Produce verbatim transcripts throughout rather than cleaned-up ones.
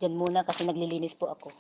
Diyan muna kasi naglilinis po ako.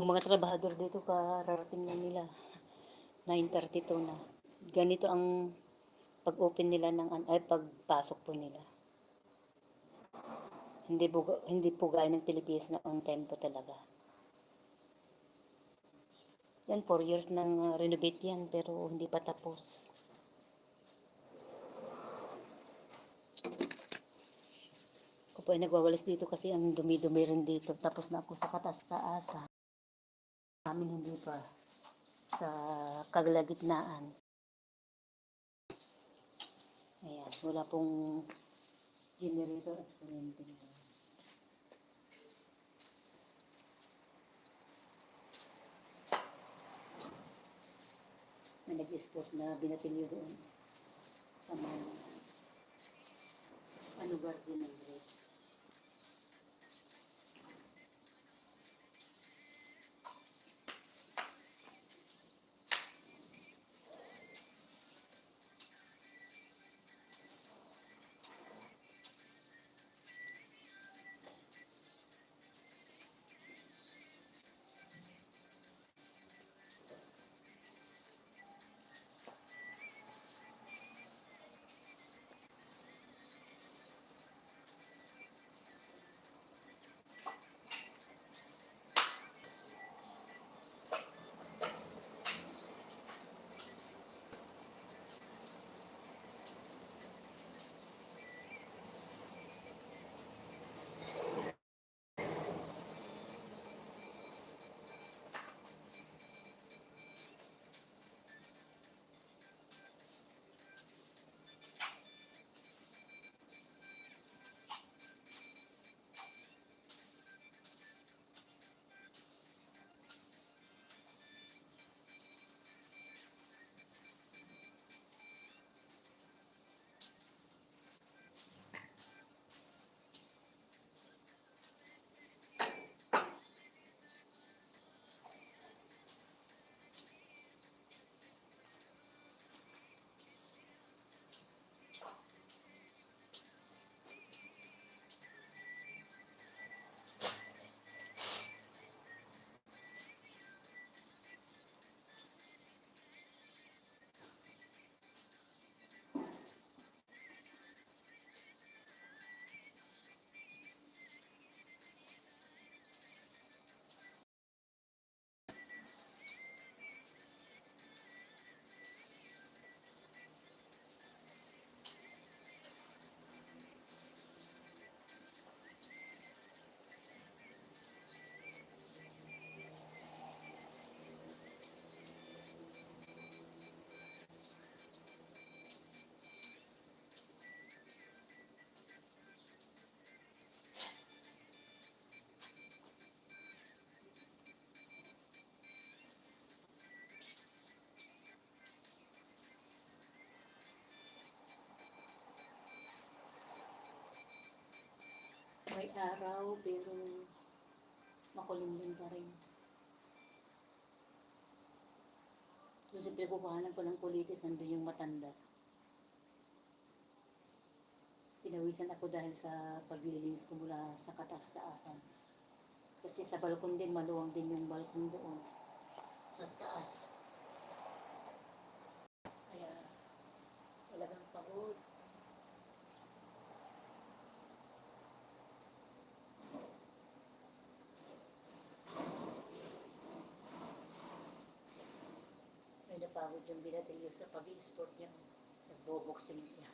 Ang mga trabahador dito, kararating lang nila. Nine thirty-two na. Ganito ang pag-open nila ng an-, ay, pagpasok po nila. Hindi po, hindi po gaya ng Pilipinas na on time po talaga. Yan, four years nang, ah, renovate yan, pero hindi pa tapos. Ako po ay nagwawalis dito kasi ang dumi-dumi rin dito. Tapos na ako sa kataas-taasan. Amin hindi pa. Sa kalagitnaan. Ayan, wala pong generator at kuryente ngayon. May nag-export na binatilyo doon sa mga ano, garden ng grapes. May araw, pero makulimlim pa rin. Kasi pinagkukuhanan ko ng kulitis, nandun yung matanda. Pinawisan ako dahil sa paglilinis ko mula sa kataas-taasan. Kasi sa balkon din, maluwang din yung balkon doon sa taas. Kaya talagang pagod. Ay, napagod yung binatilyo sa pag-i-sport niya. Nagboboxing siya.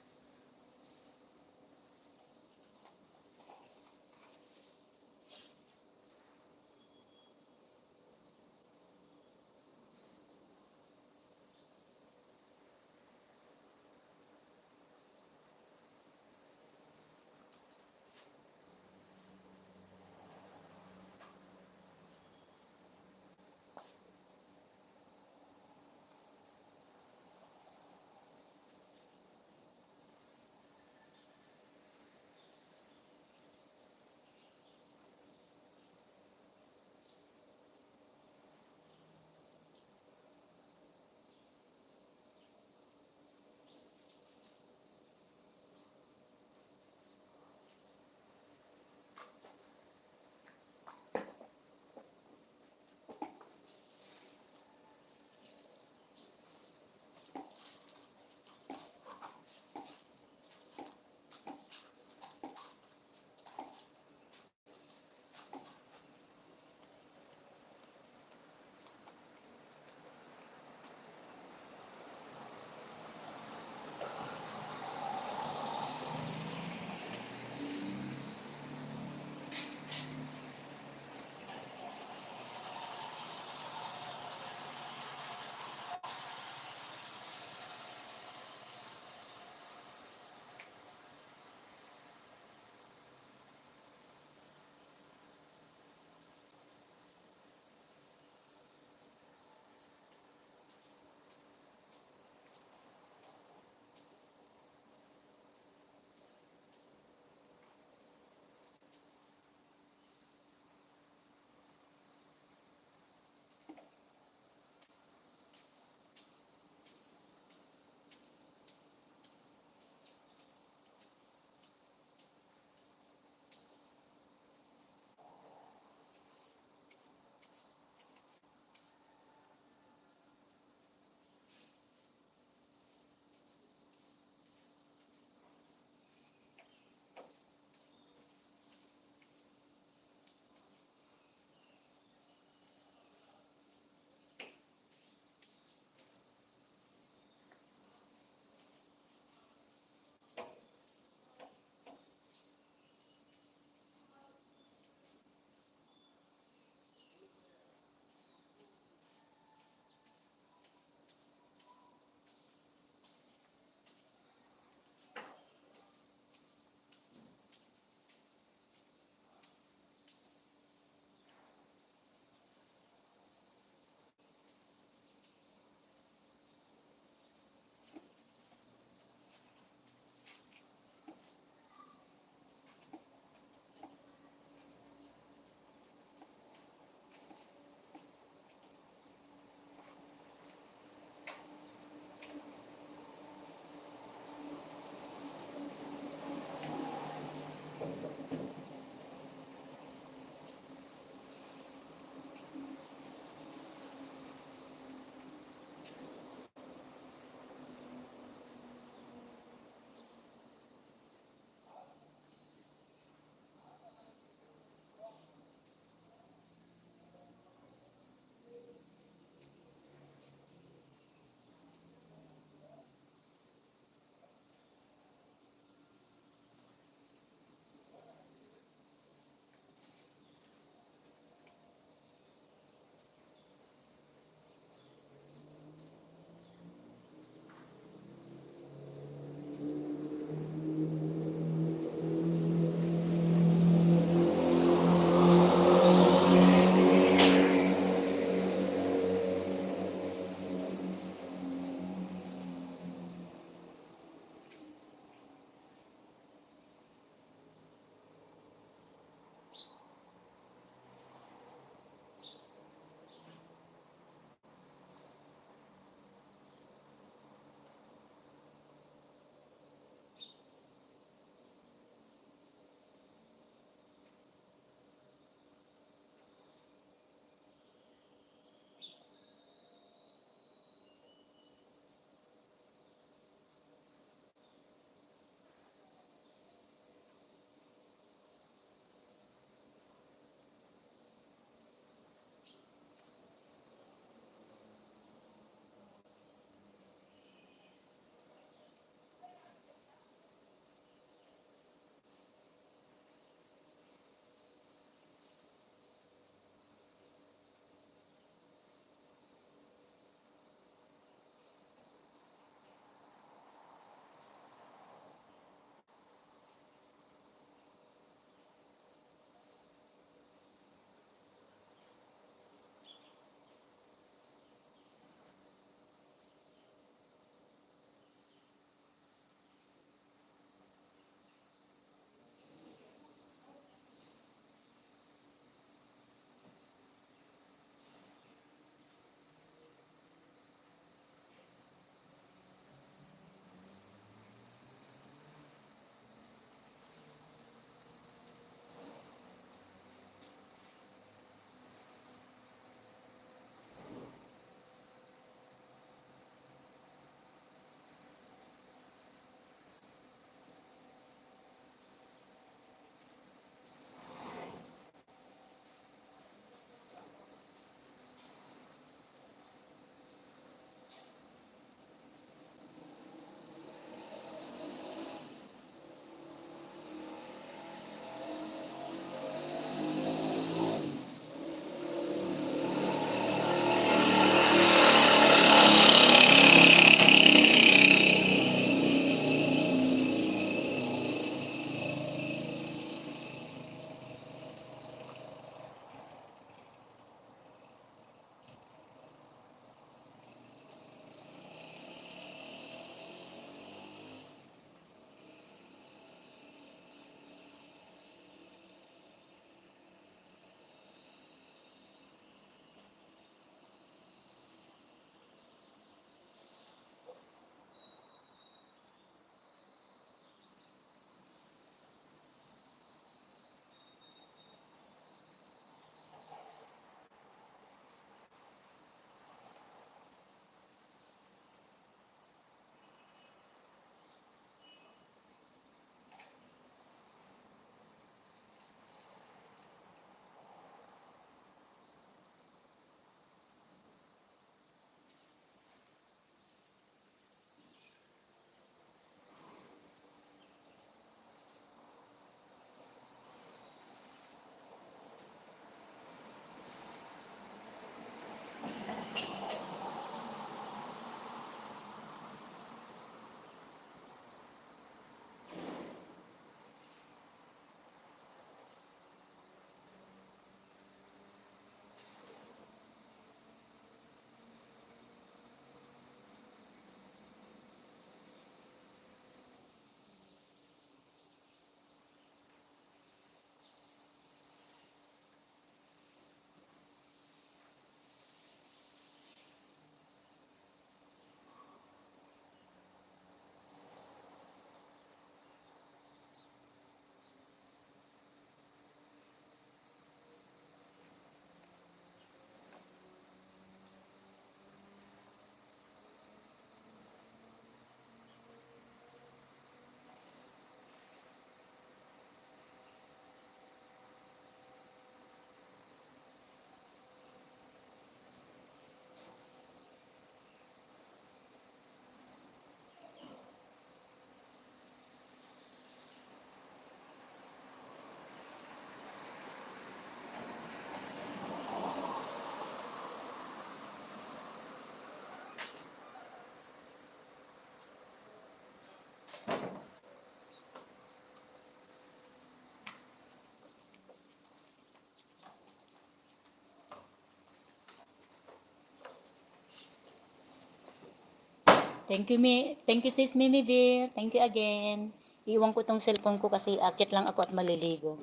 Thank you, Mi-, thank you, Sis Mimi Beer. Thank you again. Iwan ko tong cellphone ko kasi akit lang ako at maliligo.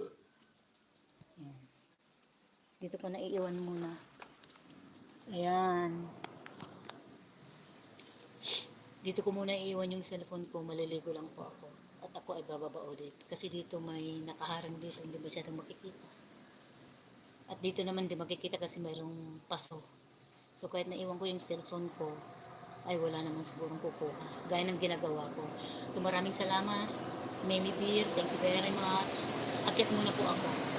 Ayan. Dito ko na iiwan muna. Ayan. Dito ko muna iiwan yung cellphone ko. Maliligo lang po ako. At ako ay bababa ulit. Kasi dito may nakaharang dito. Hindi masyadong makikita. At dito naman di makikita kasi mayroong paso. So, kahit naiwan ko yung cellphone ko, ay wala naman sigurong kukuha. Gaya ng ginagawa ko. So, maraming salamat, Mimi Beer. Thank you very much. Akyat muna po ako.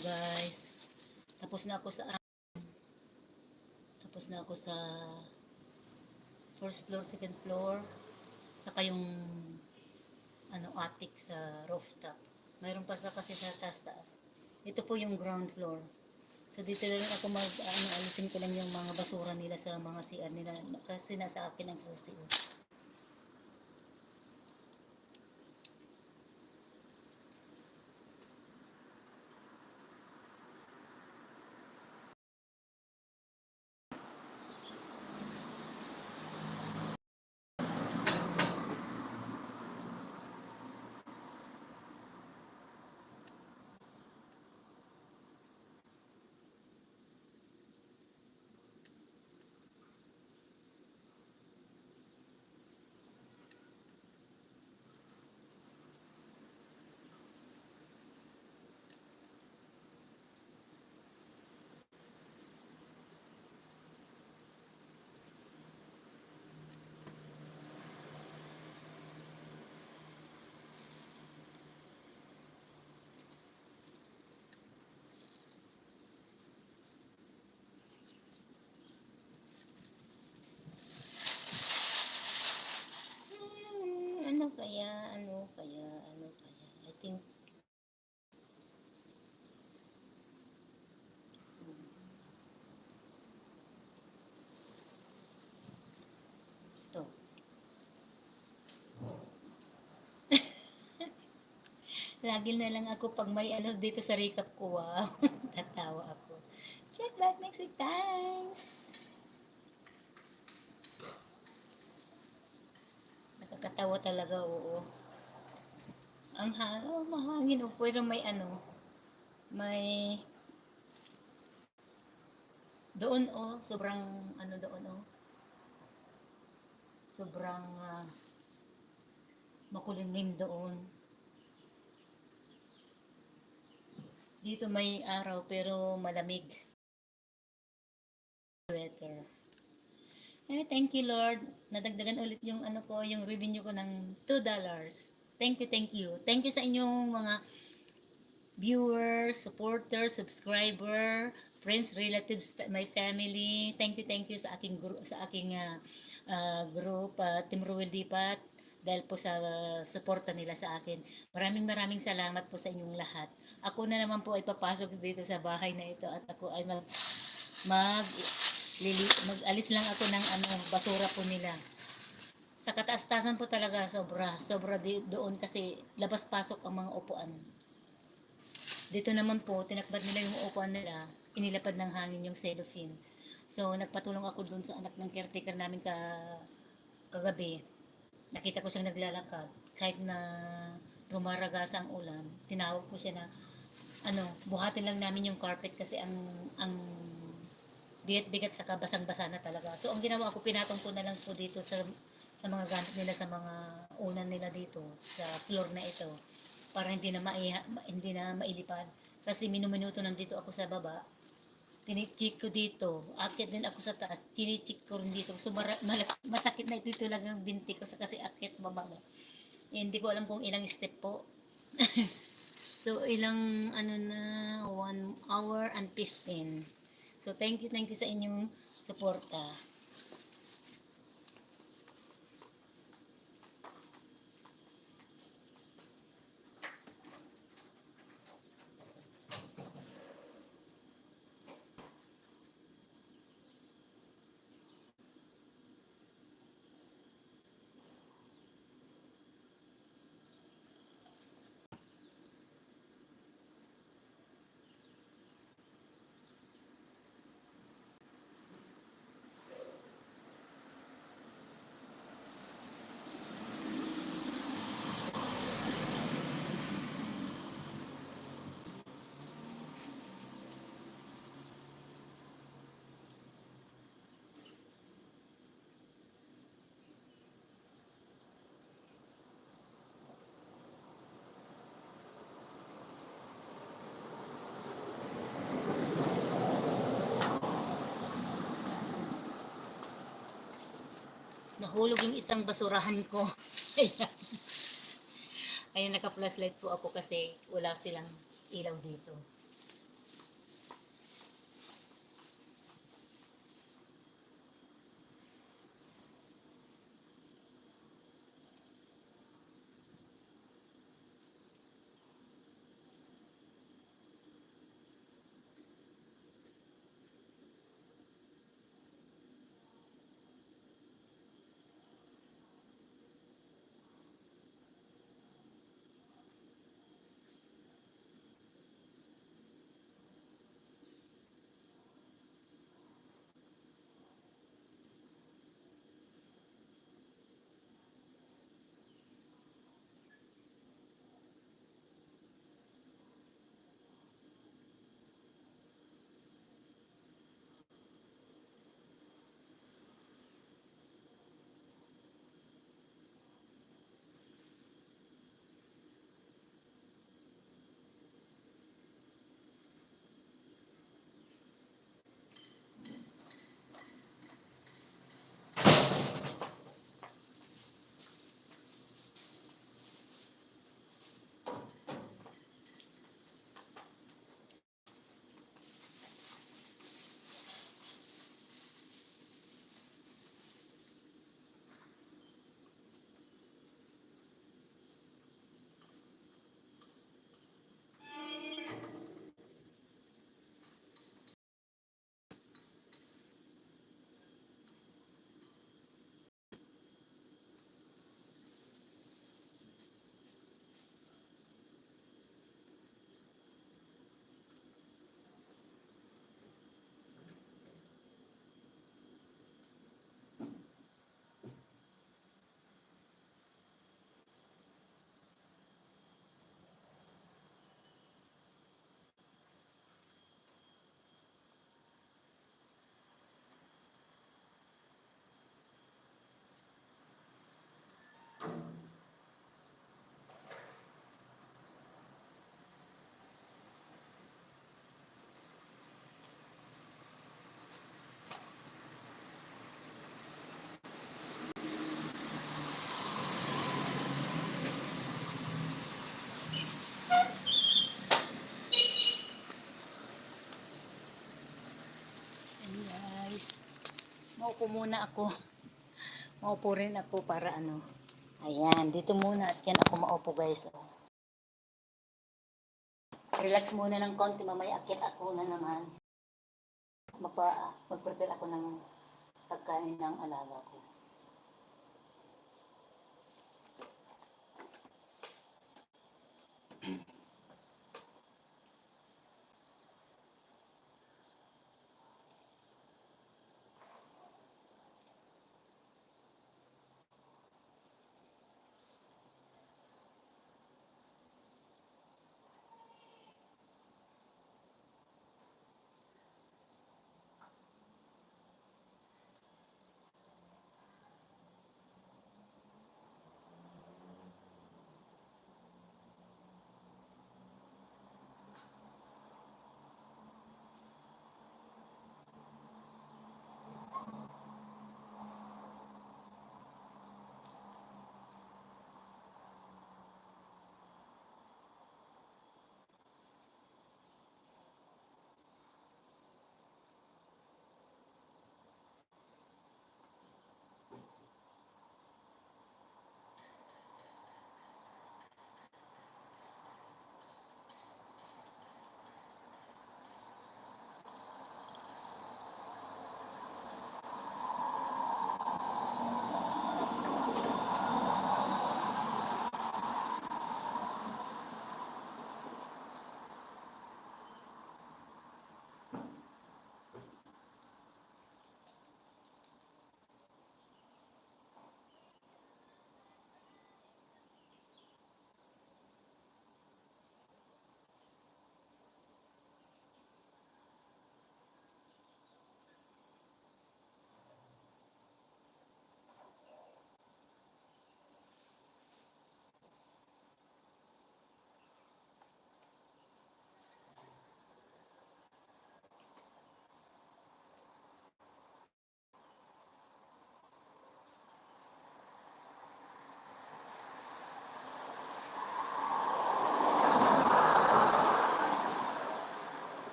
Guys, tapos na ako sa, tapos na ako sa first floor, second floor, saka yung, ano, attic sa rooftop. Mayroon pa sa kasi sa taas-taas. Ito po yung ground floor. So, dito na lang ako mag, ano, alisin ko lang yung mga basura nila sa mga C R nila kasi nasa akin ang susi, oh. Hmm, ano kaya? Ano kaya? Ano kaya? I think Ito. Lagi na lang ako pag may ano dito sa recap ko. Wow. Tatawa ako. Chat back next week. Thanks. Nakakatawa talaga, oo. Ang ha-, oh, mahangin, oh, pero may ano, may doon, oh, sobrang ano doon, oh. Sobrang, ah, makulimlim doon. Dito may araw pero malamig. Sweater. Eh, thank you, Lord. Nadagdagan ulit yung ano ko, yung revenue ko ng two dollars. Thank you, thank you. Thank you sa inyong mga viewers, supporters, subscriber, friends, relatives, fa-, my family. Thank you, thank you sa aking gru-, sa aking, ah, ah, group, ah, Team Ruel Dipat, dahil po sa, ah, suporta nila sa akin. Maraming, maraming salamat po sa inyong lahat. Ako na naman po ay papasok dito sa bahay na ito at ako ay mag-, mag-, lili-, mag-alis lang ako ng ano, basura po nila. Sa kataas-taasan po talaga, sobra. Sobra di-, doon kasi labas-pasok ang mga upuan. Dito naman po, tinakbad nila yung upuan nila, inilapad ng hangin yung cellophane. So, nagpatulong ako dun sa anak ng caretaker namin ka-, kagabi. Nakita ko siyang naglalakad. Kahit na rumaragasa ang ulan, tinawag ko siya na, ano, buhatin lang namin yung carpet kasi ang, ang bigat-bigat saka basang-basa na talaga. So, ang ginawa ko, pinatong ko na lang po dito sa, sa mga gamit nila, sa mga unan nila dito, sa floor na ito, para hindi na maiha-, hindi na mailipad. Kasi minuminuto nandito ako sa baba, tinicheck ko dito, akyat din ako sa taas, tinicheck ko rin dito. So, mara-, malak-, masakit na dito lang ang binti ko sa kasi akyat baba mo. Eh, hindi ko alam kung ilang step po. So, ilang, ano na, one hour and fifteen. So, thank you, thank you sa inyong suporta. Nahulog yung isang basurahan ko. Ayan. Ayan, naka-flashlight po ako kasi wala silang ilaw dito. Maupo muna ako. Maupo rin ako para ano. Ayan, dito muna. At yan ako maupo, guys. Oh. Relax muna ng konti. Mamaya akyat ako na naman. Magpa, mag-prepare ako ng pagkain ng alaga ko.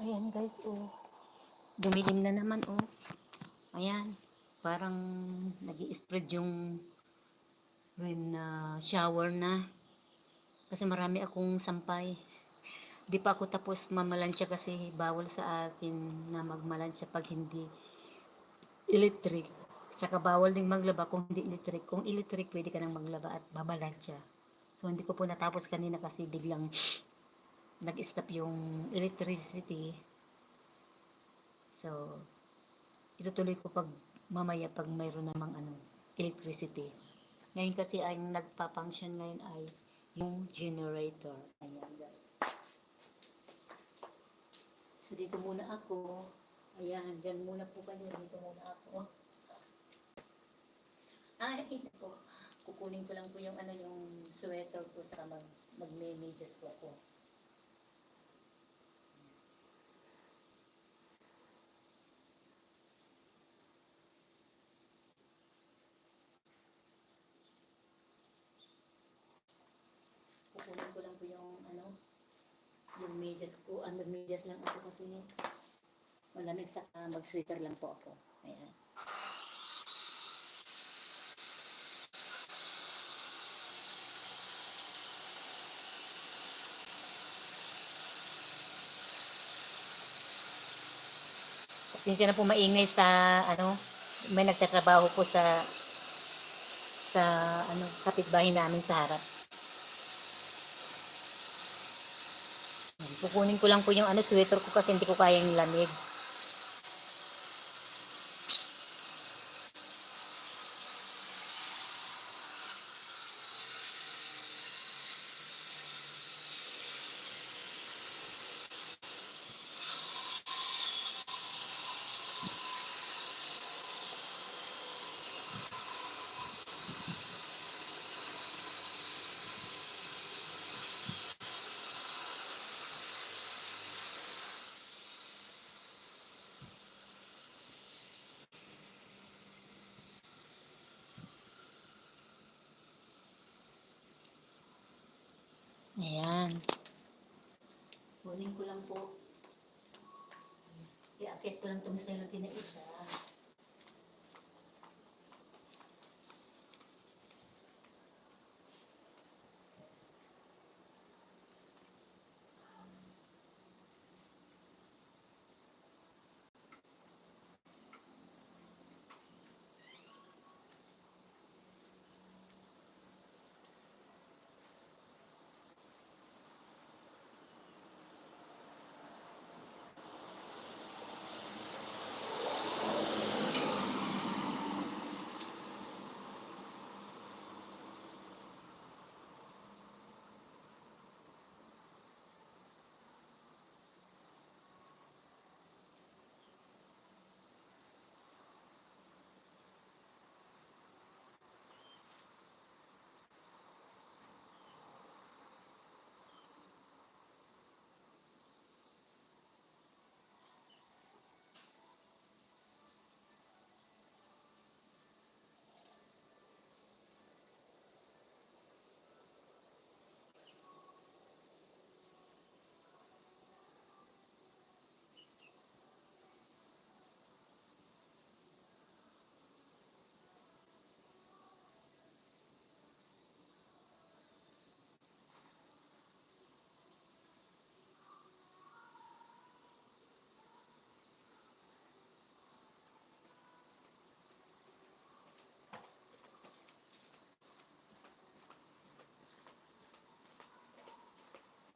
Ayan guys, oh. Dumilim na naman, oh. Ayan. Parang nag-i-spread yung rain na shower na. Kasi marami akong sampay. Di pa ako tapos mamalansya kasi bawal sa akin na magmalansya pag hindi electric. Saka bawal ding maglaba kung hindi electric. Kung electric, pwede ka nang maglaba at mamalansya. So, hindi ko po natapos kanina kasi biglang nag-stop yung electricity. So, itutuloy ko pag mamaya pag mayroon namang ano, electricity. Ngayon kasi ang nagpa-function ngayon ay yung generator. Ayan, guys. So, dito muna ako. Ayan, dyan muna po kayo. Dito muna ako. Ay, ito. Kukunin ko lang po yung ano, yung sweater ko sa mag magme-medyas po ako. Kukunin ko lang po yung ano, yung medyas ko. Ah, magmedyas lang ako kasi malamig, saka mag-sweater lang po ako. Ayan. Pasensya na po, maingay sa, ano, may nagtatrabaho po sa, sa, ano, kapitbahay namin sa harap. Kukunin ko lang po yung, ano, sweater ko kasi hindi ko kayang lamig. Ayan. Kunin ko lang po. Iakyat ko lang itong cellphone na isa.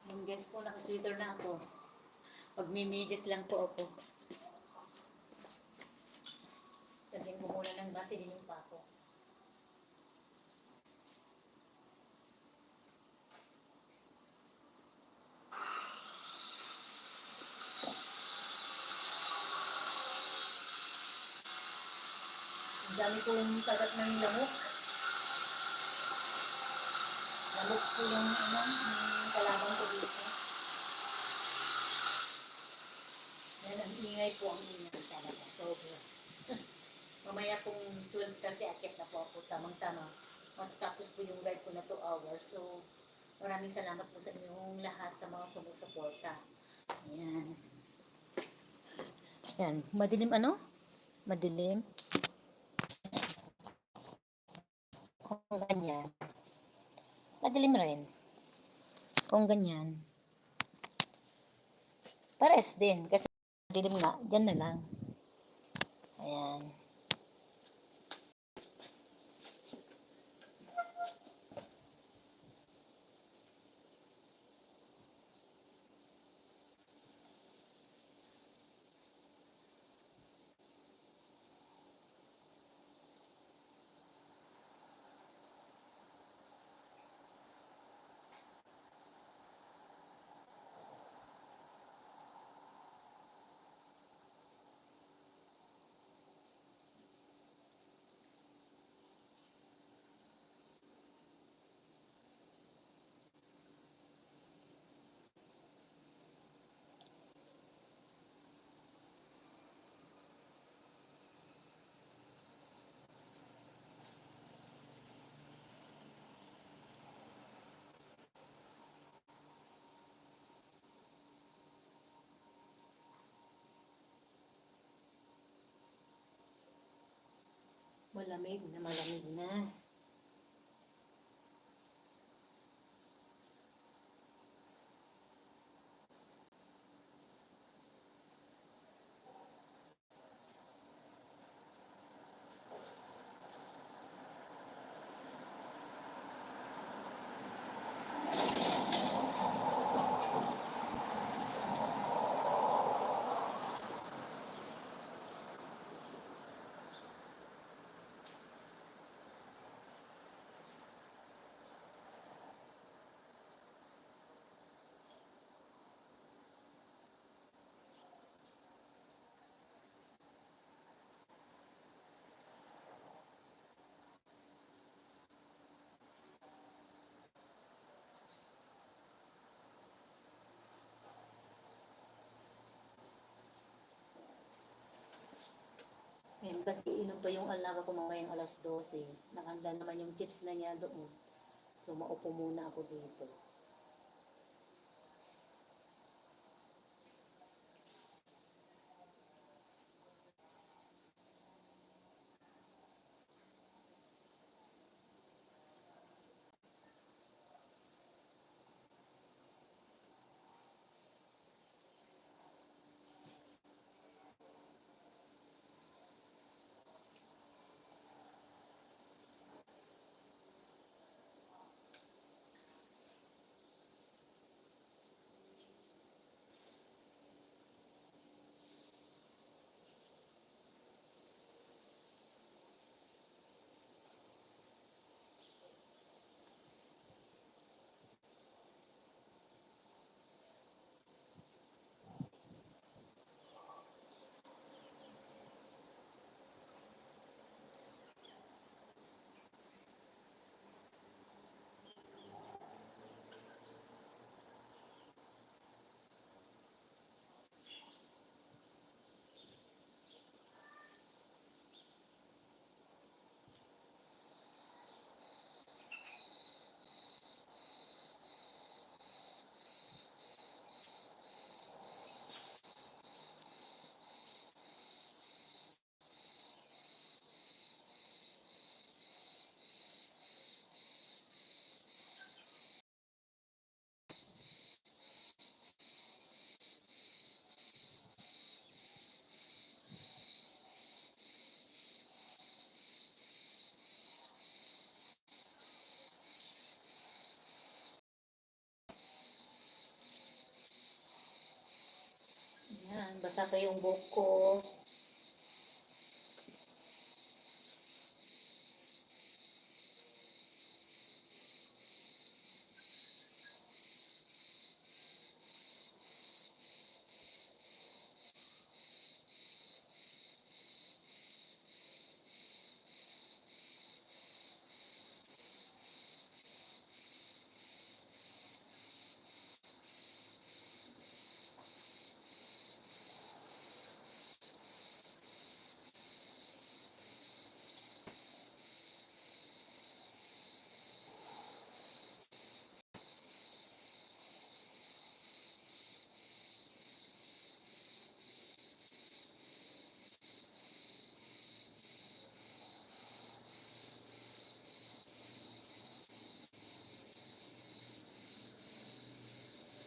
Ayan guys po, naka-sweater na ako. Magme-medyas lang po ako. Lagyan ko muna ng Vaseline yung paa ko. Ang dami kong kagat ng lamok. Lamok po yung ano, yung kalaban ko dito. Yan, ang ingay po, ang ingay talaga. Sobra. Mamaya pong twelve thirty, akit na po ako. Tamang-tama. Matatapos po yung live ko na two hours. So, maraming salamat po sa inyong lahat sa mga sumusuporta. Ayan. Yan, madilim ano? Madilim. Kung ganyan. Madilim rin. Kung ganyan. Pares din. Kasi madilim nga. Diyan na lang. Ayan. Malamig na malamig na. Ayan, kasi inom pa yung alaga ko mamayang alas dose. Nakahanda naman yung chips na niya doon. So, maupo muna ako dito. Ayan, basa pa yung buhok ko.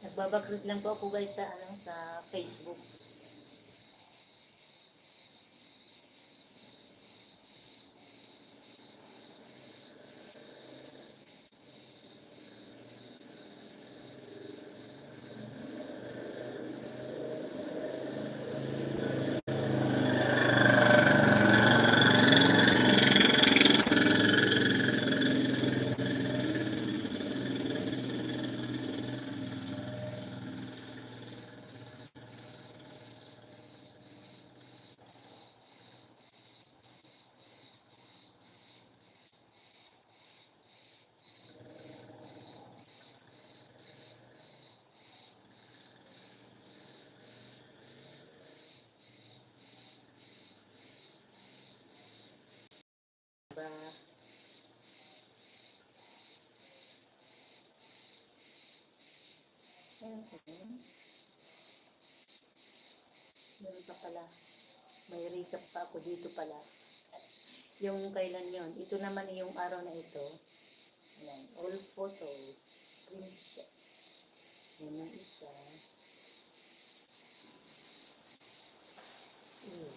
Nagbabakrit lang po ako, guys, sa, ano, sa Facebook. Ba? Mhm. Meron pa pala. May recap pa ako dito pala. Yung kailan yon? Ito naman yung araw na ito. Ayan. All photos. Screenshot. Yan yung isa. Hmm.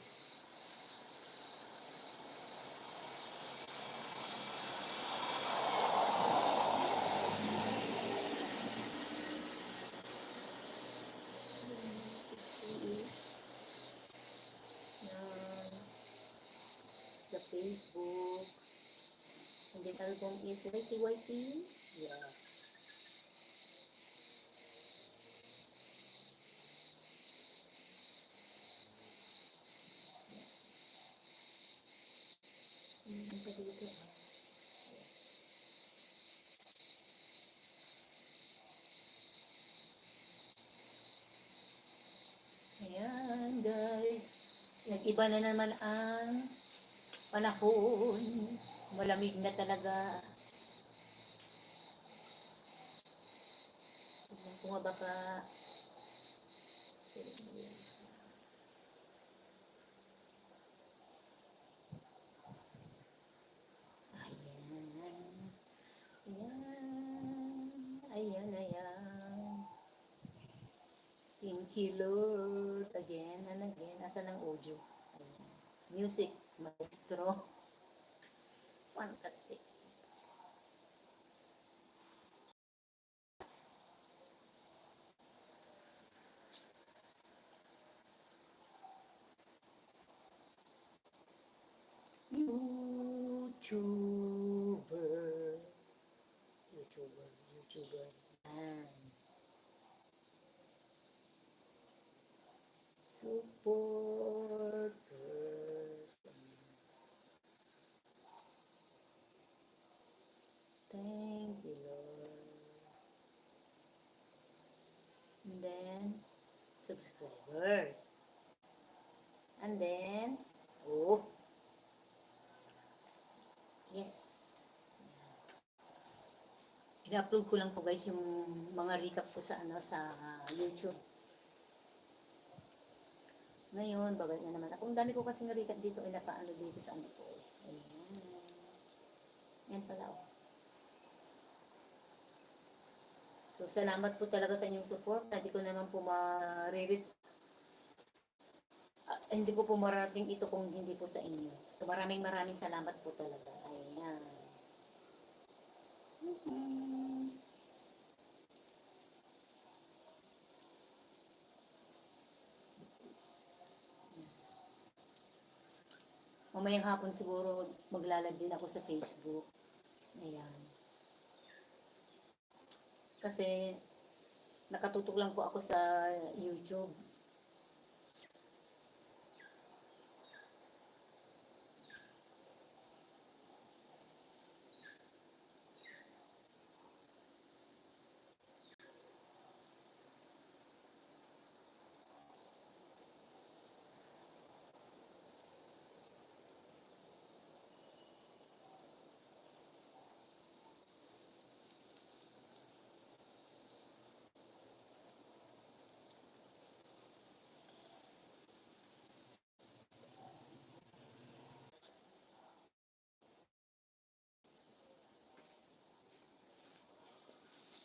Yan. Sa Facebook. And the album is Y T Y T. Yes. Meron pa dito, ah. Ayan, guys. Nag-iba na naman ang panahon. Malamig na talaga. Tignan ko nga baka Ayan. Ayan. Ayan, ayan. Thank you, Lord. Again and again. Asan ang audio? Ayan. Music, maestro. Fantastic. YouTuber. YouTuber, YouTuber. Yan. Supporters. Thank you, Lord. And then, subscribers. And then, oh. Yes. Ina-upload ko lang po, guys, yung mga recap ko sa, ano, sa YouTube. Ngayon, babalik na naman ako. Ang dami ko kasing recap dito, ay nakaano dito sa ano ko. Ayan. Yan pala, oh. So, salamat po talaga sa inyong support. Hindi ko naman po ma-reach, ah, hindi ko po marating ito kung hindi po sa inyo. So, maraming, maraming salamat po talaga. Ayan. Mhm. Mamayang hapon siguro magla-live din ako sa Facebook. Ayan. Kasi nakatutok lang po ako sa YouTube.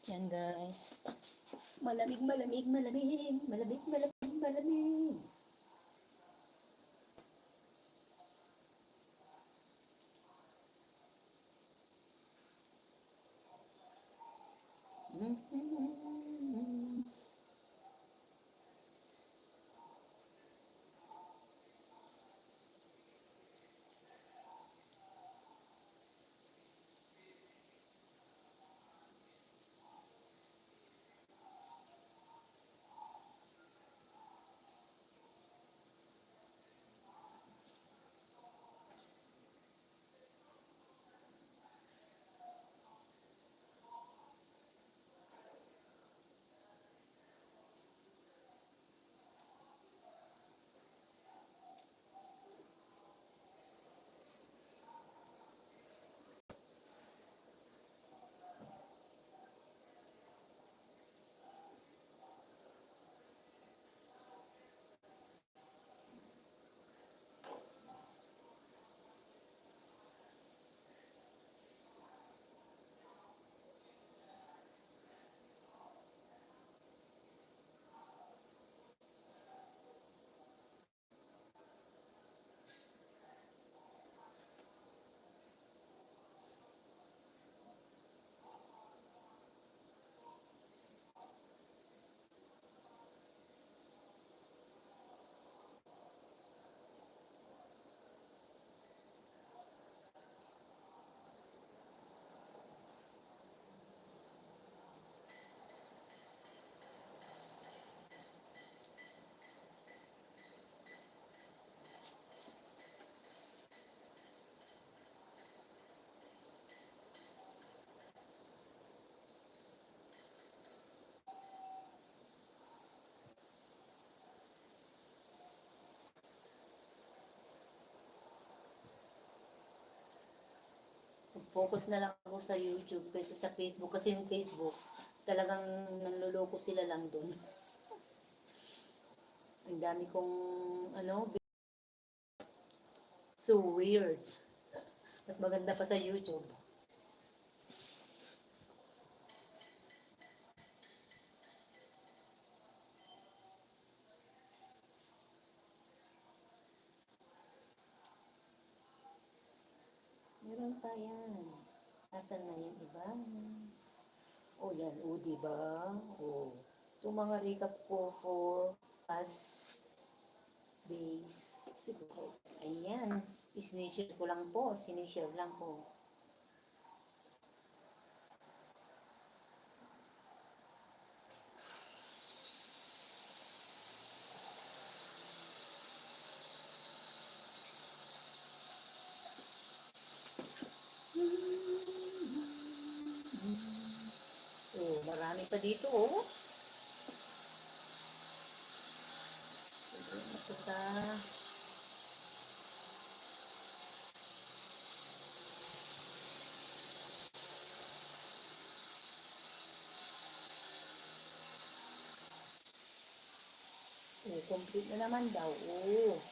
Yan, guys. Malamig, malamig, malamig, malamig, malamig, malamig. Mag-focus na lang ako sa YouTube kaysa sa Facebook, kasi yung Facebook, talagang nanloloko sila lang dun. Ang dami kong, ano, so weird. Mas maganda pa sa YouTube. Meron pa yan. Asan na yung iba? O yan, o diba? O. Itong mga recap ko for past days. Siguro. Ayan. Sinishare ko lang po. Sinishare lang po. Oh, marami pa dito, oh. Sige, ito pa. Oh, complete na naman daw. Oh.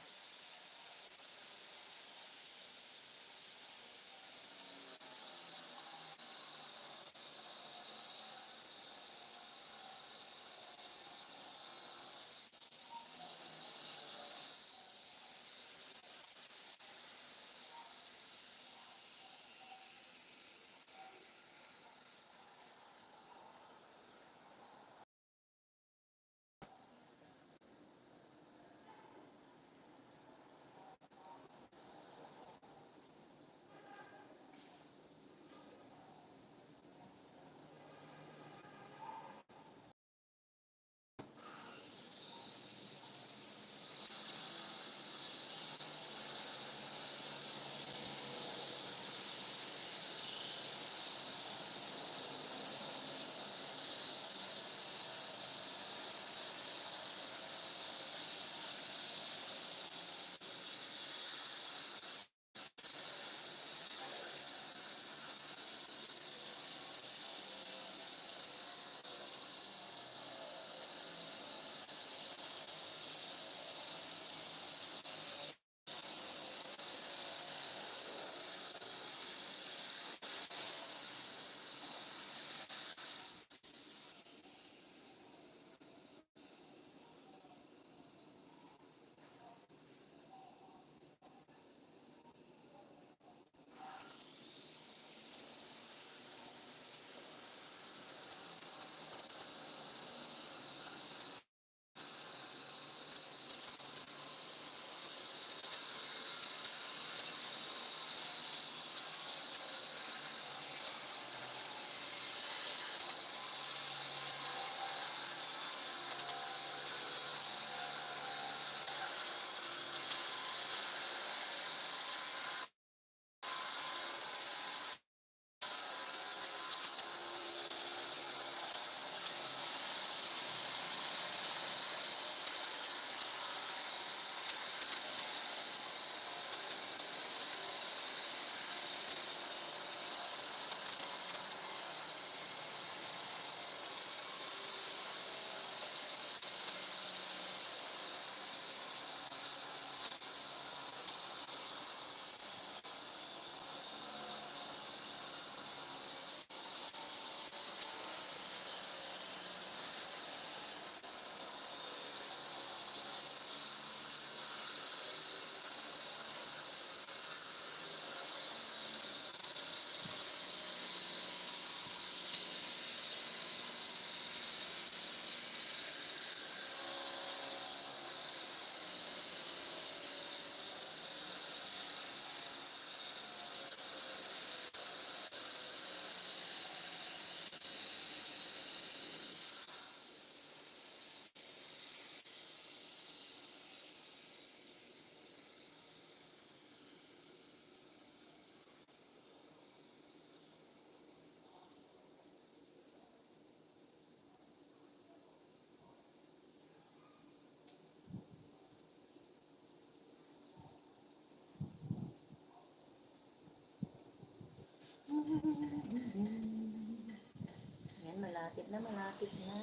Malapit na, malapit na.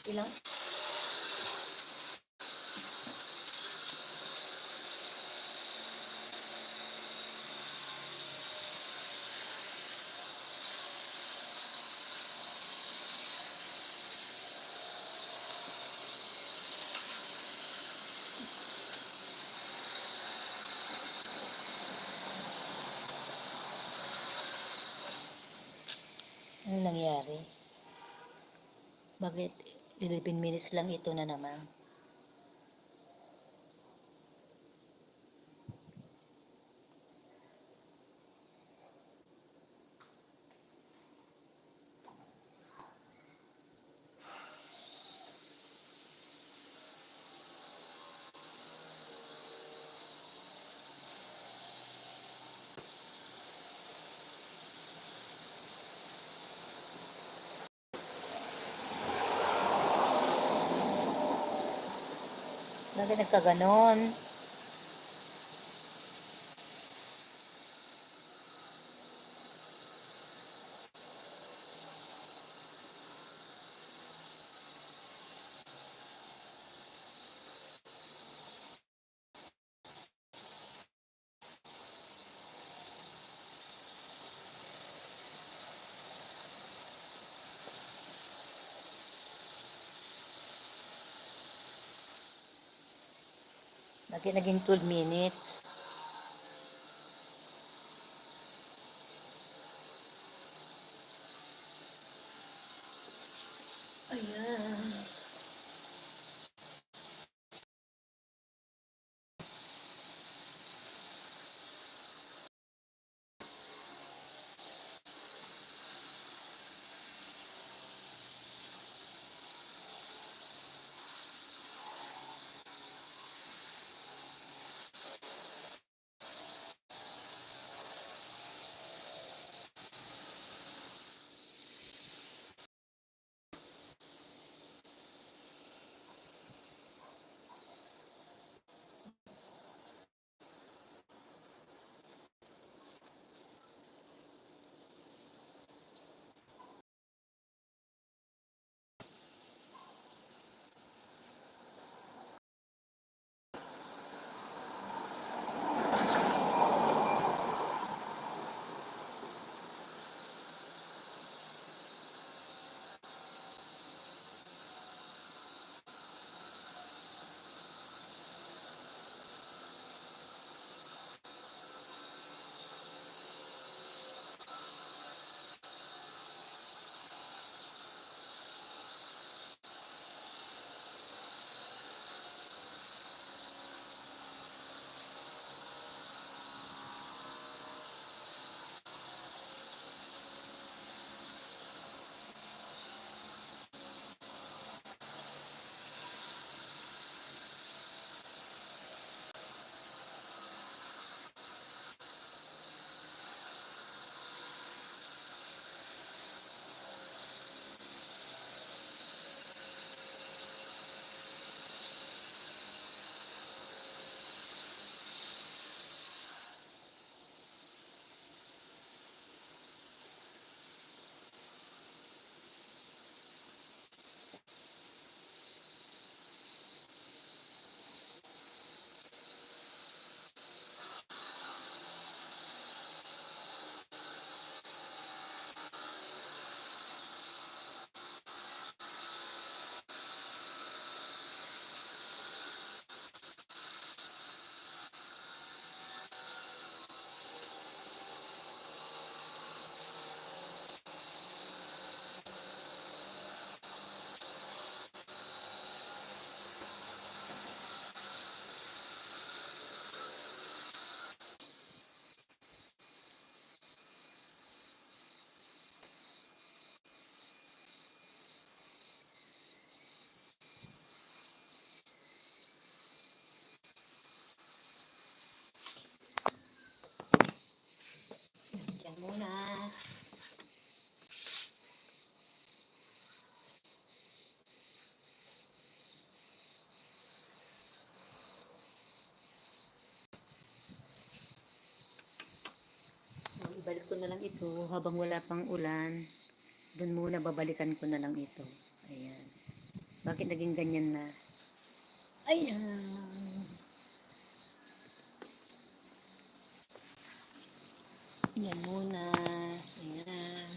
Ilang Ano nangyari? Bakit eleven minutes lang ito na naman? Bakit nagkaganon? Bakit naging twelve minutes? Ayan. Diyan muna. Ibalik ko na lang ito habang wala pang ulan. Doon muna, babalikan ko na lang ito. Ayan. Bakit naging ganyan na? Ayan. Yan muna. Ayan.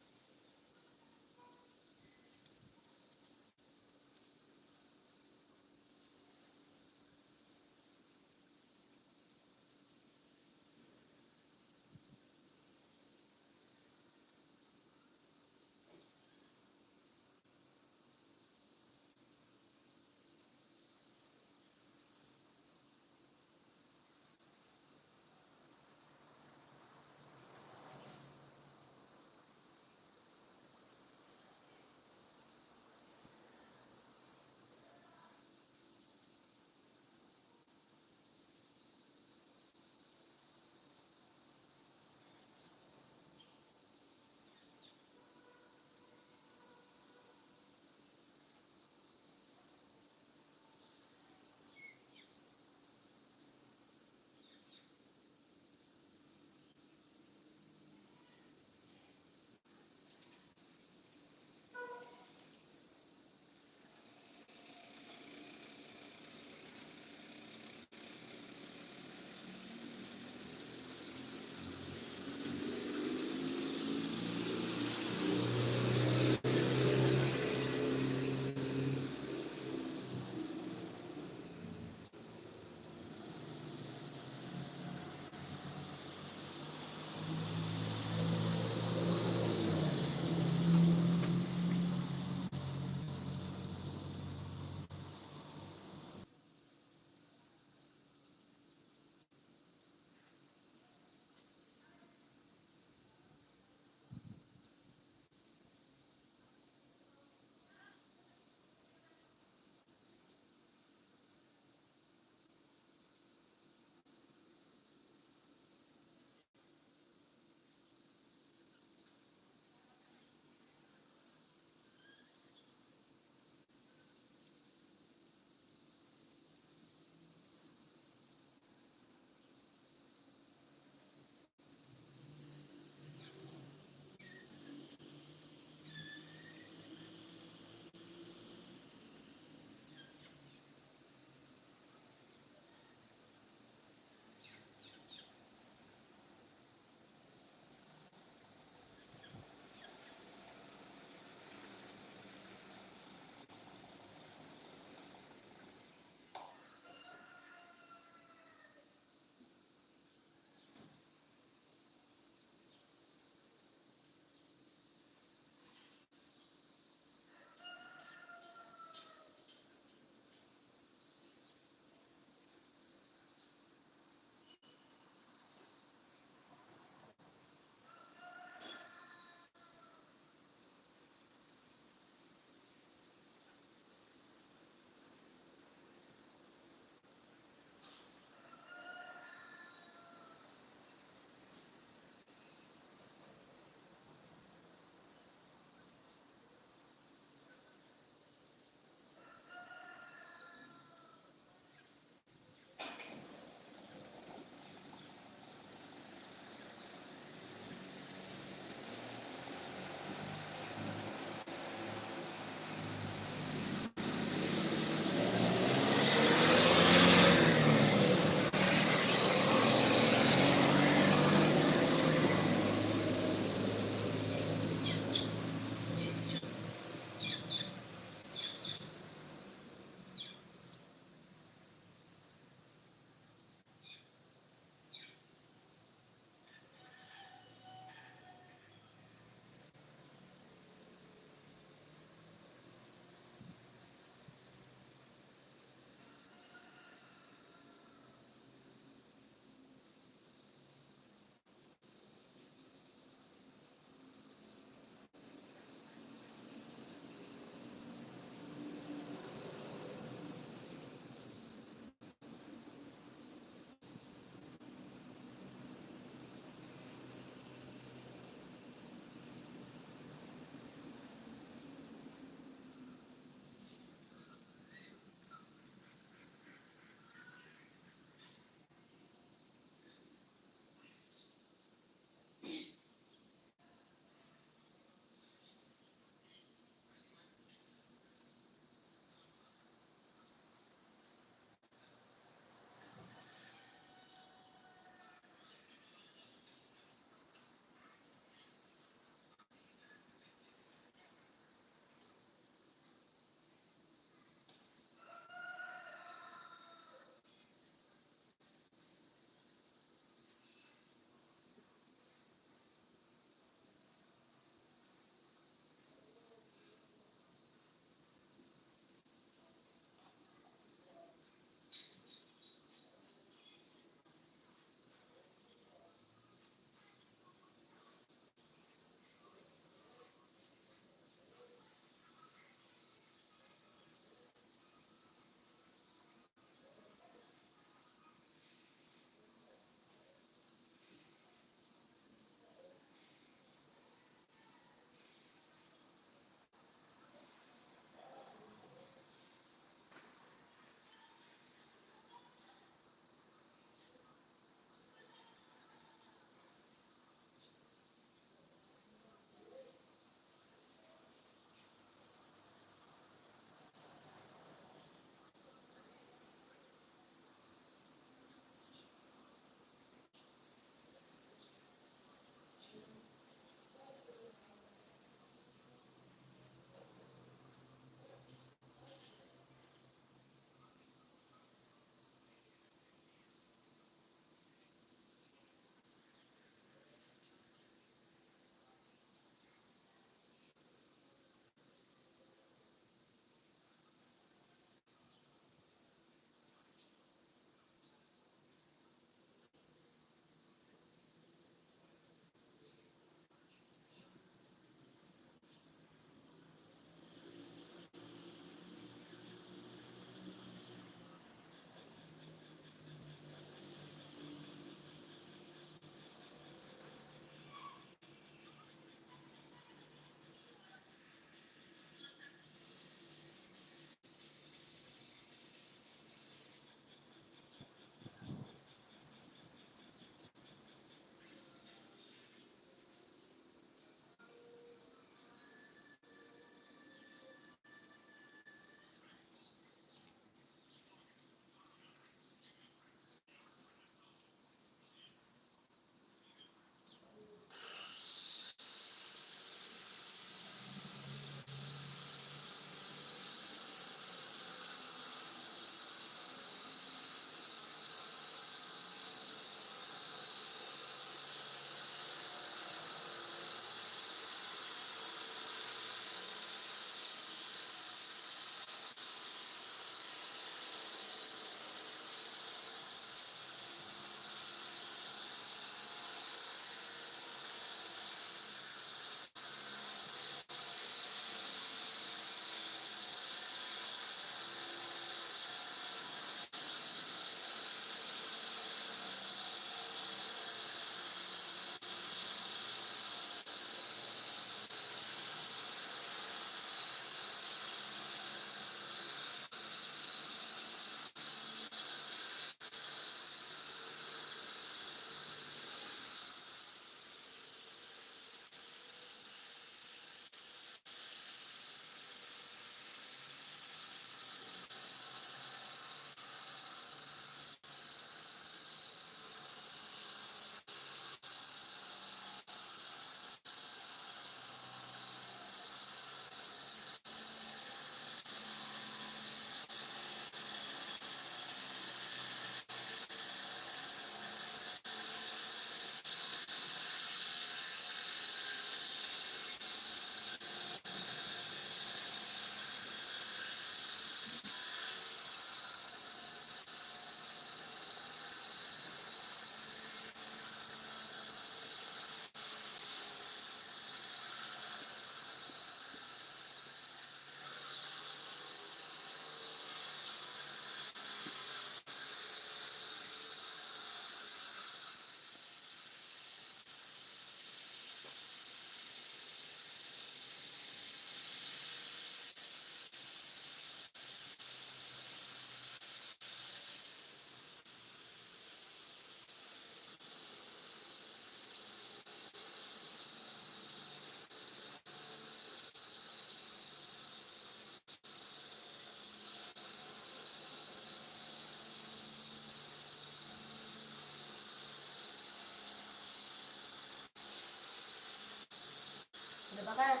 Ano ba ka?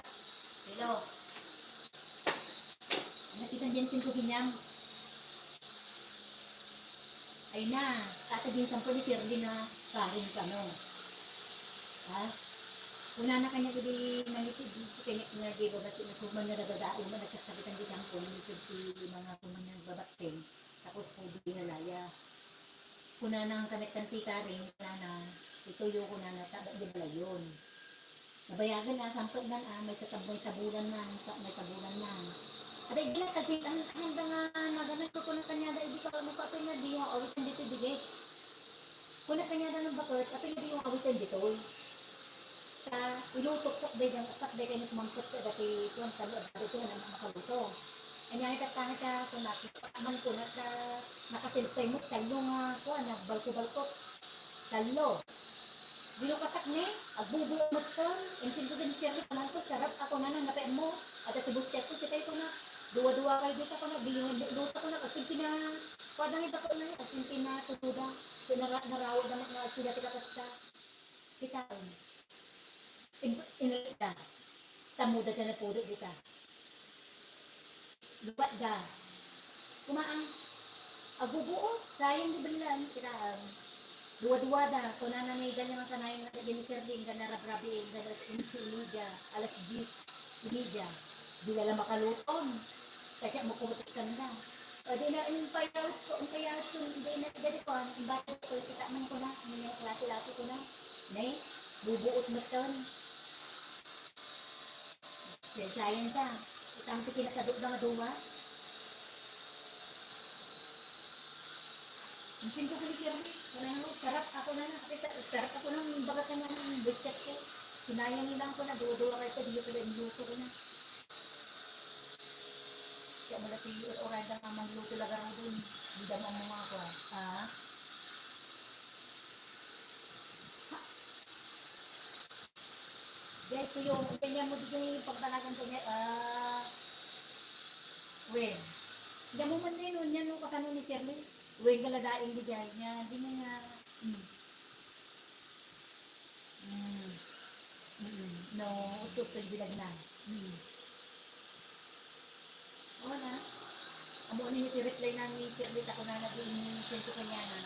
Hello? Nakita niyan sin kuginyam. Ay na, kata din sampo ni Shirley na karin kano. Ha? Kunana kanya idi nangitid, kanya nga di ba, ba't yung kuman nga nagagawa, man nagsasakit ang di sampo, nangitid ti mga kuman nga babateng, tapos kugi na laya. Kunana ang kanagkanti karin, kunana, ituyo kunana, ta, di balayon. Nabayagan a, sampet man a, may satab-, may sabulan man, sa-, may sabulan man. At ay, gila, kasi ang, ang handa nga, naganan ko, kuna kanya, da, idi ka, ano pa, ito nga, di, awit, hindi, ito, di, kuna kanya, da, ng bakit, ito nga, di, awit, hindi, ito. Sa, ilutok, sakbay, dyan, sakbay, kayo, kumangkot, sa, dati, kuwan, sa, loob, dati, kuwan, ang makaluto. Kanya, ito, tanga ka, kuna, man, kuna, sa, nakasilpay mo, talo nga, kuwan, nagbalko-balko. Talo. Binukatak ni, agbubuo met ton, insin ko din siya, kanan ko, sarap ako na nang napain mo. At ati busti ako, si kayo ko na, duwa-duwa kayo dito ko na, biyungan mo, luto ko na, at yung pina, padang iba ko na, at yung pinatutuda. Pinara-, narawag naman na, sila kita kasta. Kita, in, in, in, ta. Tamuda ka na pudo dita. Luwat da. Kumaang, aguguo, sayang di belan, kitaem. Duwa-duwa da, kunana ni Daniel nga kanayon nga dagiti Sir Ling, nga narabrabi, nga nag-, insi media, alas diyes y media. Di na lang makaluton. Kasi mo kumatik ka na. O di na, yung payawit ko, yung payawit ko, hindi na, dali ko, ang bata ko, kita man ko na, hindi na, lati-lati ko na. Nay, bubuot mo ton. Sayang ka. Itang ti kinakadok na nga duwa. Ang singko ko ni Kirby, wala na, sarap ako na na. Kasi sa-, sarap ako ng baga kanya ng biscuit ko. Sinayang lang ko na, duwa-duwa kayo ko, di ko pala niluto ko na. Kaya wala si Ur-, Urayda nga mangluto laga raw dun. Hindi mo ang mga ako, ah. Ah? Diay tuyo, ganyan mo di ganyan yung pagtalagan ko niya, ah, wen. Diyan mo man din, no, niyan, no, kasano ni Shirley? Wen, galadaing di diay, niya, di niya nga, hmm. Hmm. Mm. No, usto-usto yung bilag na. Hmm. Oo na. Amo ni iti reply na ni Shirley, ta kunana di ni Sento kaniana.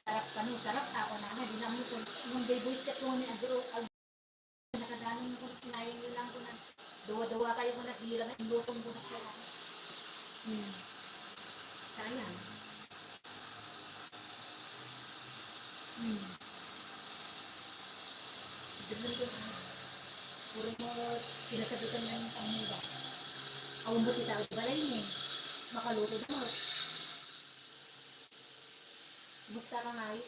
Sarap kano, sarap ako na, na, di na mo kun, kun day boys ka kun ni Agro, Agro, nakadami mo kun, sinayang nyo lang ko na. Duwa-duwa kayo ko na, di lang ang lutong ko na kaya. Hmm. Sayang. Hmm. Ganun ko na. Puro mo sinasagutan ng pangmura. Awan mo tita, balay mo. Makaluto na mo. Kumusta ka nga, eh?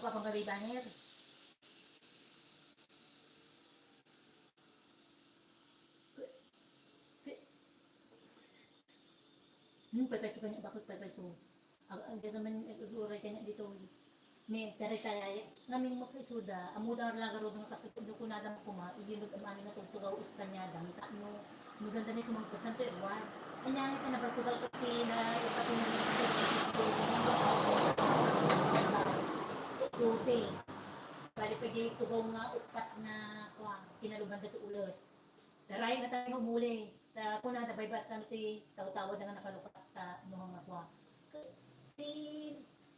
Apa pang kami baner? Hmm, paypayso kanya, bakit paypayso? Ag-, ag-, sa man, ag-, aguray kanya dito. Ni, taray-taray, ngamin mo kay Suda, amo da la garud nga kasukod no kunada mo kuma, iyo nag-amani nga tugtugaw is kanya dang, ta, no, no ganda ni sumangkot Santo Edward. Anya nga ka nabalkubal ko ti na ipatungin sa Kristo. Dose. Bali, pwede tugaw nga upat na, kwa, kinaluban da ti ulos. Taray nga tayo umuli. Ta, kuna, da baybat kano ti tawtawa da nga nakalukat ta, no, nga kwa. Ti,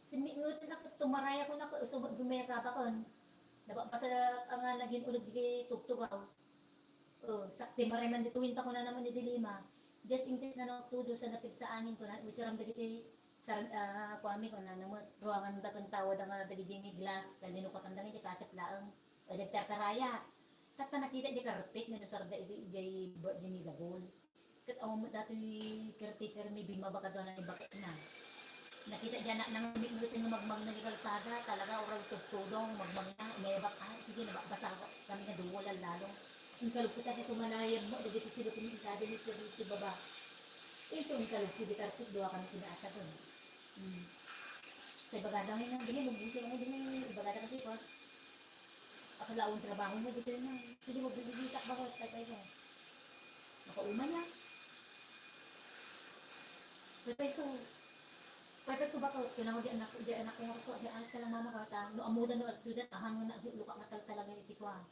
sinmi-, no, ti nak-, tumaray ako na, so, gumeka pa kon. Nababasa ka nga naging ulit di tugtugaw. Oh, sa, timaray man dito, winta ko na naman ni Dilima. Just in case na no, tudo sa napigsa angin ko na, usiram dagiti, sar-, ah, kuami ko na naman, ruangan da kang tawa da nga dagiti glass, kalino ka kandang iti kasap laeng. O, nagtartaraya. Ket ta nakita di karpet nga nasarda iti, iti birthday ni Dagol. Ket awan met datoy caretaker mi bimmaba kadua na ni baketna. Nakita di anak nang mitmit nga magmagna di kalsada, talaga, uray tudtudong, magmagna, inayabak, ah, sige, nabakbasa kami nga duwa lalong. Inkalog ko tayo tumanayab mo, dagiti silupi ni Inkabi ni Sir Ricky Baba. Isu inkalog ko di karpet, dua kami kinaasag, eh. Hmm. Sa ibagada ngayon, hindi, magbusi ako, hindi, ibagada kasi ko, Ako laon trabaho mo dito na. Sige, magbibisitak ba ko? Tay, tay, tay. Makauma niya. Tay, tay, so, Purpose ko ba ko, kinawag di anak, di anak ko nga ko, di alas ka lang mama ko, ta, no amuda, no adtoda, ahang na, luka nga talaga iti kuan.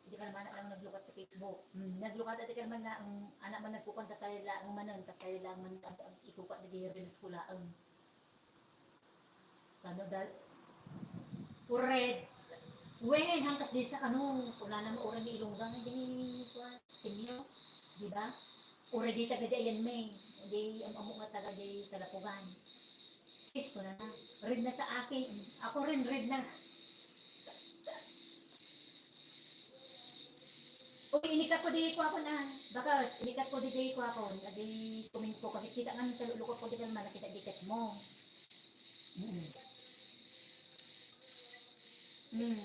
Iti kalman na lang naglukat ti Facebook. Hmm, naglukat iti kalman na, ang anak man nagkukuan, tatay lang manen, tatay lang man, ag-, ag-, ikukat di reels ko laeng. Kano dal-, Ured. Wen, hangkas disa kano. Kunana mo, ured ni Ilongga nga di kuan, Timio. Di ba? Ured di taga di ayan, me. Di am-, ammo nga taga di Talapugan. Sis, kunana. Red na sa akin. Ako rin, red na. Uy, inikat ko di kuakon, ah. Baka, inikat ko di kuakon. Adi, comment ko. Kasi kita nga, talulukot ko di kalman, nakita di kat mo. Mm. Mm.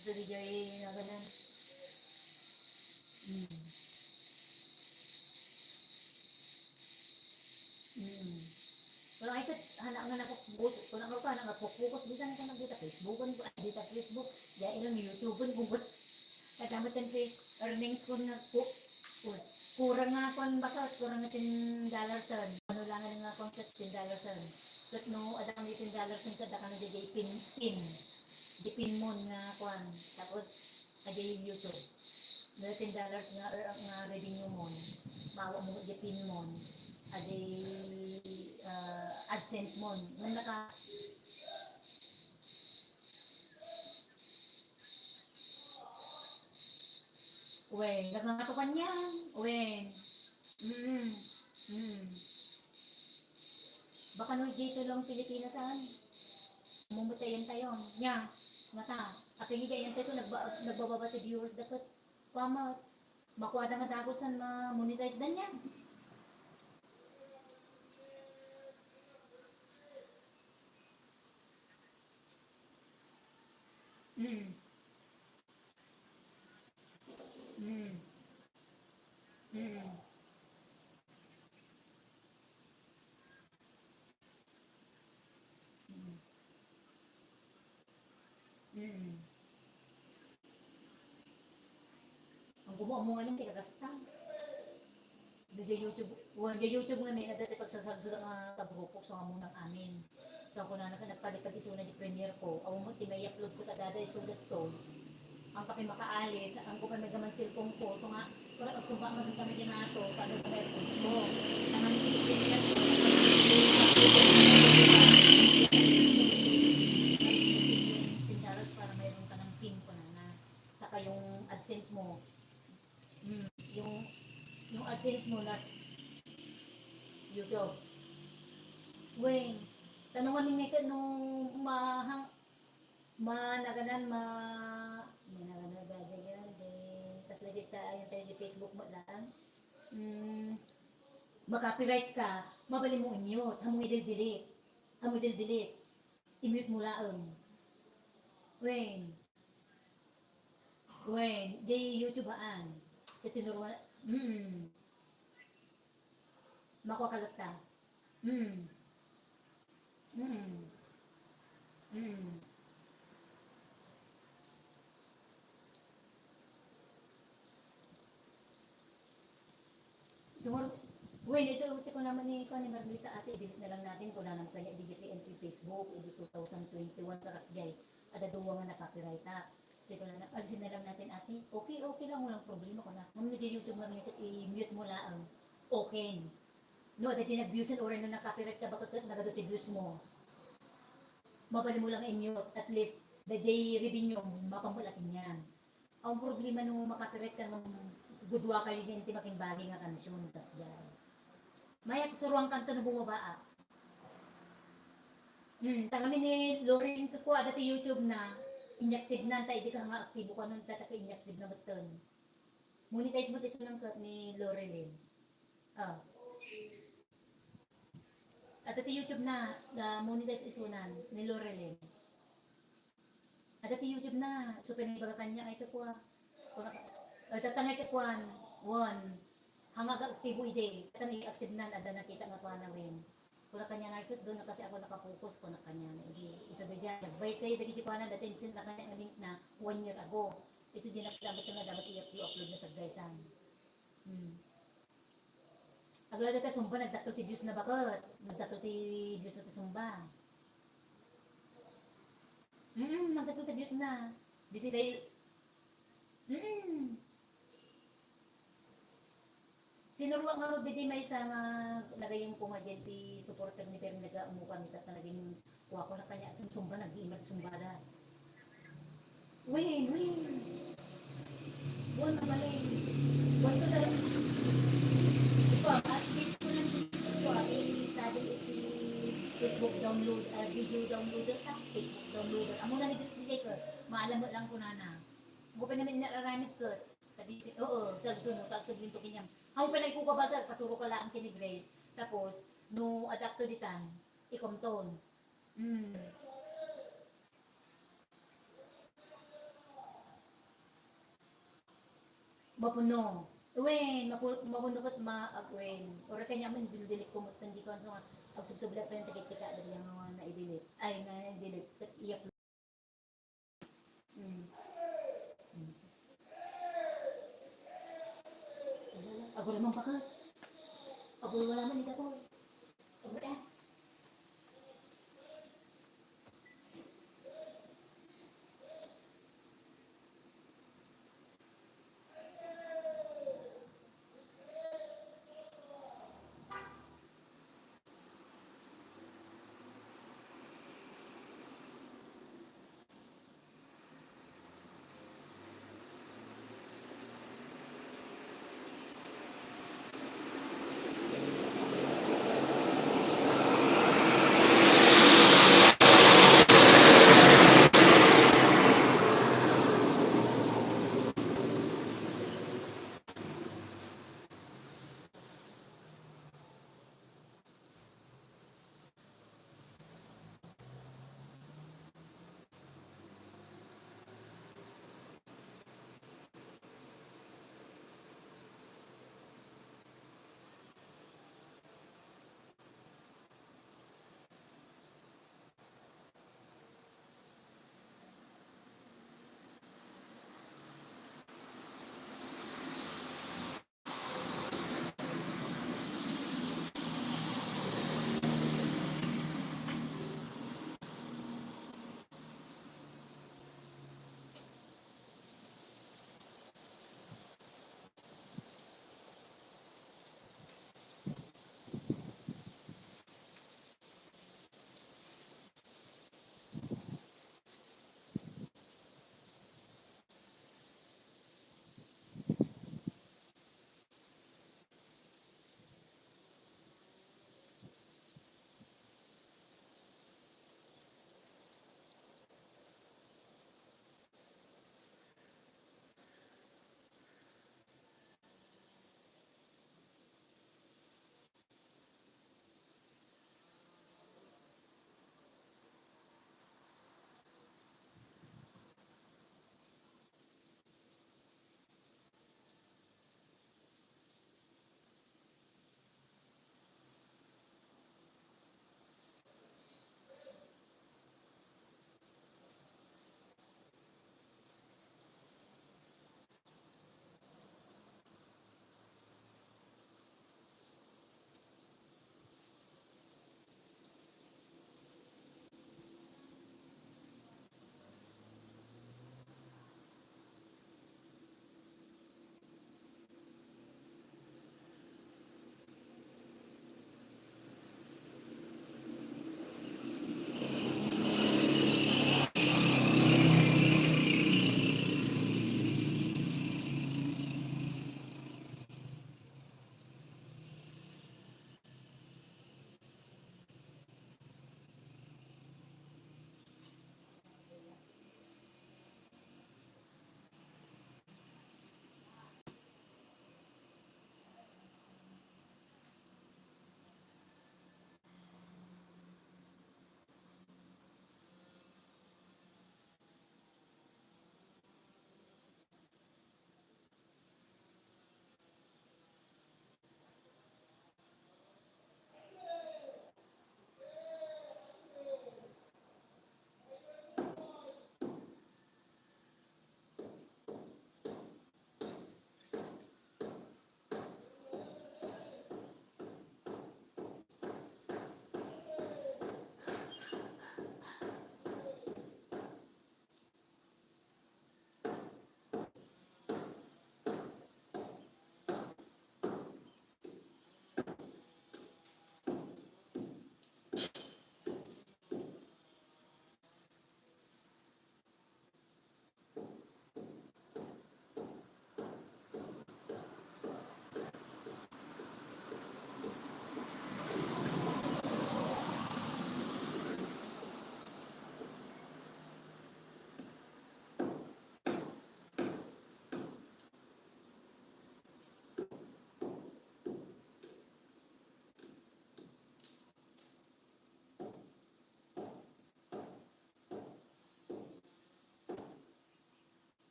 Ito di joy nga ganun. Mm. Mm. Wala ay kat, anak nga nakapukos. Wala nga pa, anak nga pukpukos. Di ka na ka nagdita Facebook. Di ta Facebook. Di ilang YouTube. Kung Kadamot ti earnings ko nga ku-, ku-, kurang nga kuan baka, kurang nga ten dollars. Ano lang nga kuan ket ten dollars. Ket no, adda kami ten dollars ket adda kami di pin, pin. Di pin mon nga kuan. Tapos, adi YouTube. No, ten dollars nga, er, nga revenue mon. Mawa mo di pin mon. Adi, ah, AdSense mon. Nung naka, Wen, nagngangatukan niya. Wen. Mm. Mm. Baka no, dito lang Pilipinas, ah. Mumutayan tayo. Niya, ngata. Apin nga yan tayo, nagba-, nagbababa ti viewers, dapat, pama, makuha da nga dagosan, ma-monetize da niya. Mm. Mm. Mm. Mm. Mm. Ang gumuammo nga ning ti kagasta. Diay YouTube, wen, diay YouTube nga may nadati pagsasalsula nga kagrupok, so, nga munang amin. So, ako na nagpalipad isuna di premiere ko. Awan mo ti may upload ko kadada, isulat to. Ang kape makaalis, ang kupay may gaman cellphone ko. So nga, kung agsumba man kami di nato, paano ko may punto? Ang ang ten dollars para mayroon ka ng pin ko na na. Saka yung AdSense mo. Mm, yung, yung AdSense mo na YouTube. Wen, tanong kami nga ito nung mahang, managanan, ma-, managanan ba dyan yan? Di, tas legit ta, yan tayo di Facebook mo lang. Mm, ma-copyright ka, mabalin mo i-mute, hamong i-delete. Hamong i-delete. I-mute mo laeng. Wen. Wen, di YouTube haan. Kasi normal, mm. Makua ka latta. Mm. Mm. Mm. Siguro, wen, isu ti kunana ni, kuan, ni Marlisa, ate, i-delete na lang natin, kunana kaniya, i-delete ti Facebook, idi two thousand twenty-one, kakas jay, adda dua nga na-copyright, ah. So, kunana, alisin na lang natin, ate. Okay, okay lang, walang problema, kunana. Ngem no diay YouTube, Marlisa, i-mute mo laeng. Okay. No, adda diay nag-views-an, uray no na-copyright ka, baka ket nagadu ti views mo. Mabalin mo lang i-mute, at least, adda diay revenue, mapamulat niyan. Ang problema no ma-copyright ka ngem gudua kayo diyan ti makimbagi nga kansion, kas diay. Mayat suruan kanto no bumabaak. Hmm, ta kami ni Loren, kua, adda ti YouTube na, inactive nan, ta idi ka nga aktibo ka nun, ta, ta inactive na betten. Monetize mo ti sunan ket ni Lorelyn. Ah. Adda ti YouTube na, na monetize isunan ni Lorelyn. Adda ti YouTube na, so pinaibagak kaniak, ay, kakua. Kuna-, ay, tatangay kakuan, wen. Hanga agaktibo idi. Tatangay active nan, adda nakita nga kuana wen. Kuna kaniak nga, "Ay, ket, doon na kasi ako nakapokus," kuna kaniak. Idi, isu daydiay, nagbayad kayo, dagiti kuana, dati, send na kaniak nga link na one year ago. Isu di nakita mo nga dapat i-upload na sa gaysan. Hmm. Aglada ta sumba, nagdakkel ti Dios na baket. Nagdakkel ti Dios na ti sumba. Mm, nagdakkel ti Dios na. Di sila i-, mm. Sinuruak ngarud daydiay maysa nga nagayem ko nga diay ti supporter ni Bernie nga umukam ita ta naging kuwako na kanya, sumba, nag-iimat sumba da. Wen, wen. Wen, mabalin. Wen ko talaga. Ikaw, at dito ko lang dito ko, ah, eh, sabi iti Facebook download, ah, video downloader ka, Facebook downloader. Amo na ni Grace Jacob. Maalam mo lang kunana. Ako pa naman inararamid ko. Sabi, oo, sabi mo, tag sabihin to kanyang. Amo pa na ikukabagal, pasuro ka lang kini Grace. Tapos, no, adapto ditan, ikomton. Hmm. Mapuno. Wen, mapu-, mapuno ket ma-, ag-, wen. Ora kanya man, dil-delete ko, mat-, hindi ko, so nga, agsubsubli pa yung tikit-tikit, dali yung mga na-delete. Ay, na-delete. Ket iyak. Hmm. Hmm. Agora man baka. Agora wala man ida ko. Agora.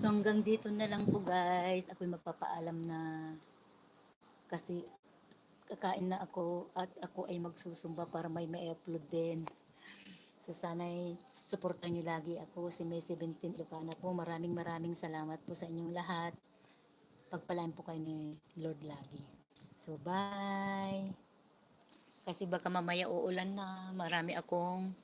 So, hanggang dito na lang po, guys. Ako'y magpapaalam na kasi kakain na ako at ako ay magsusumba para may ma-upload din. So, sana'y suportahan niyo lagi ako, si May seventeen Ilocana po. Maraming maraming salamat po sa inyong lahat. Pagpalain po kayo ni Lord lagi. So, bye! Kasi baka mamaya uulan na, marami akong